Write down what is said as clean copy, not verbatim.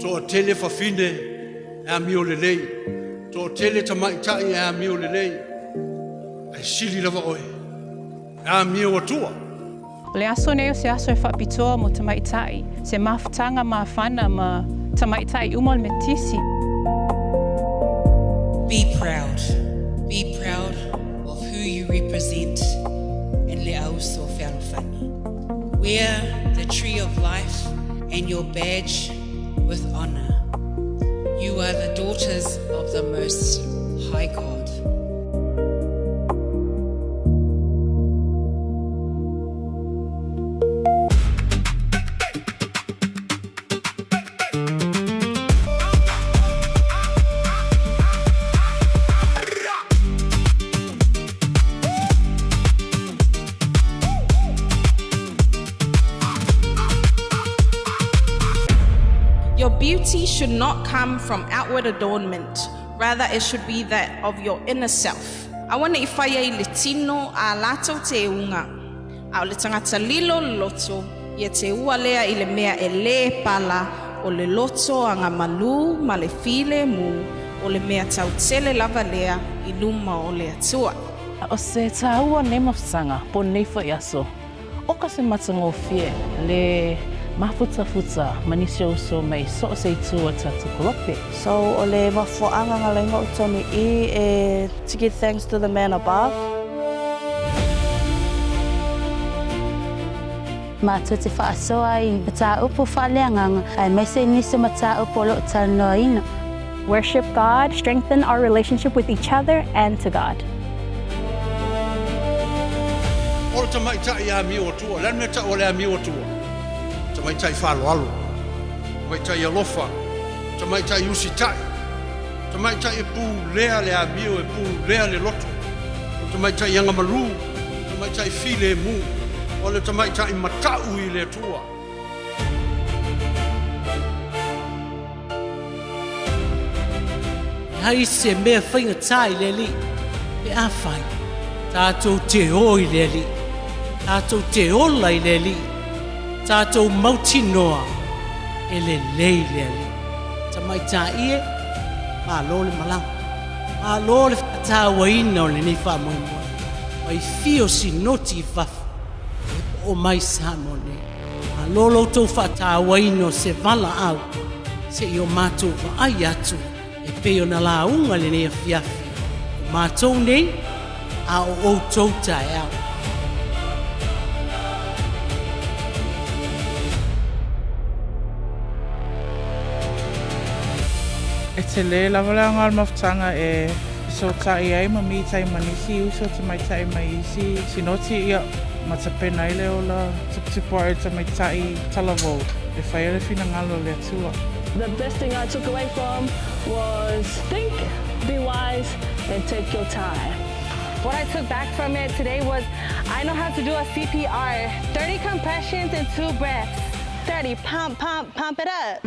Toatele fafine e amio lelei, toatele tamaitai e amio lelei, ae sili lava oe e amio atua. O le aso nei o se aso e faapitoa mo tamaitai, se mafutaga mafana ma tamaitai uma o le Metotisi. Be proud. Be proud of who you represent in Le Auso Fealofani. Wear the tree of life and your badge with honor. You are the daughters of the Most High God. Your beauty should not come from outward adornment, rather it should be that of your inner self. Aua ne i whai ai le tino a latou teuga, a o le tagata lilo le loto, ia teua lea i le mea e lē pala, o le loto agamalu ma le filemu, o le mea tautele lava lea i luma o le Atua. O se tāua nei mafutaga po nei foi aso, oka se matagofie le mafutafuta ma nisi o uso mai so o se itu o le tatou kolope. So o le mafuaaga na laina o tonu i e to give thanks to the man above. Matou te faasoa i mataupu faaleagaga aemaise i nisi o mataupu o lo o talanoaina. Worship God, strengthen our relationship with each other and to God. O le tamaitai amio atua, o le a le mea e tau o le amio atua? Tamaitai faaaloalo, tamaitai alofa, tamaitai usitai, tamaitai e pulea le amio, e pulea le loto, o le tamaitai agamalu, tamaitai filemu, o le tamaitai matau i le Atua. Leai se mea faigata i le Alii, pe afai tatou te o i le Alii, tatou te ola i le Alii, tatou mautinoa e lelei le Alii. Tamaitai e, malo le malaga, malo le faatauaina o lenei faamoemoe, mai fio sinoti i fafo e oo mai Samoa nei. Malo lo outou faatauaina o se valaau se i o matou vaai atu e pei ona lauga lenei afiafi, o matou nei a o outou taeao. E tele lava le aoga o le mafutaga e fesootai ai ma mita ai ma nisi uso tamaitai mai isi sinoti ia ma tapena ai le ola tuputupu ae o le tamaitai talavou e fai ai le finagalo o le Atua. The best thing I took away from was think, be wise and take your time. What I took back from it today was I know how to do a CPR. 30 compressions and 2 breaths. 30, pump, pump, pump it up.